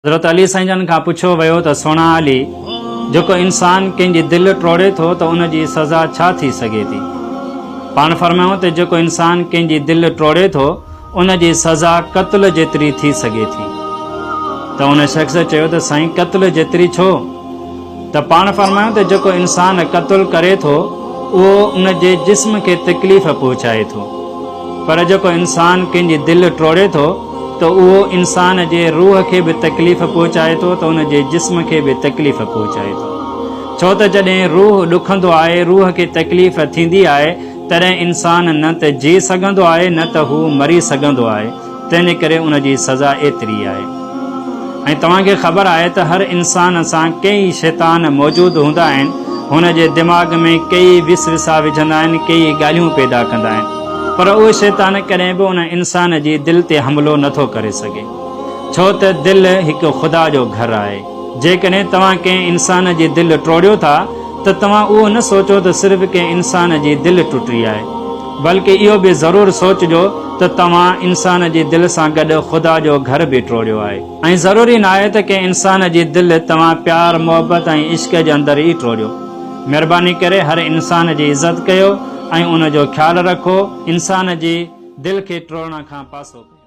حضرت علي سائين جن کان پڇيو ويو ته سهڻا علي! جيڪو انسان ڪنهن جي دل ٽوڙي ٿو ته ان جي سزا ڇا ٿي سگهي ٿي؟ پاڻ فرمايائون ته جيڪو انسان ڪنهن جي دل ٽوڙي ٿو ان جي سزا قتل جيتري ٿي سگهي ٿي. ته ان شخص چيو ته سائين قتل جيتري ڇو؟ ته پاڻ فرمايائون ته جيڪو انسان قتل ڪري ٿو اهو ان جي جسم کي تڪليف پهچائي ٿو پر جيڪو انسان ڪنهن جي دل ٽوڙي ٿو ته اهو انسان جي روح کي به تڪليف پهچائي ٿو ته ان جي جسم کي به تڪليف پهچائي ٿو. ڇو ته جڏهن روح ڏکندو آهي، روح کي تڪليف ٿيندي آهي، تڏهن انسان نه ته جي سگهندو آهي نه ته هو مري سگهندو آهي، تنهن ڪري ان جي سزا ايتري آهي. ۽ توهان کي خبر آهي ته هر انسان سان ڪيئي شيطان موجود هوندا آهن، هن جي دماغ ۾ ڪيئي وسوسا وجهندا آهن، ڪيئي ڳالهيون پيدا ڪندا آهن، پر اهو شيطان ڪڏهن به ان انسان جي دل تي حملو نه ٿو ڪري سگهي، ڇو ته دل هڪ خدا جو گهر آهي. جيڪڏهن توهان ڪنهن انسان جي دل ٽوڙيو ٿا ته توهان اهو نه سوچو ته صرف ڪنهن انسان جي دل ٽٽي آهي، بلڪه اهو به ضرور سوچجو ته توهان انسان جي دل سان گڏ خدا جو گهر به ٽوڙيو آهي. ۽ ضروري ناهي ته ڪنهن انسان جي دل توهان پيار، محبت ۽ عشق جي اندر ئي ٽوڙيو. مهرباني ڪري هر انسان جي عزت ڪيو ۽ ان جو خيال رکو. انسان جي دل کي ٽوڙڻ کان پاسو ڪيو.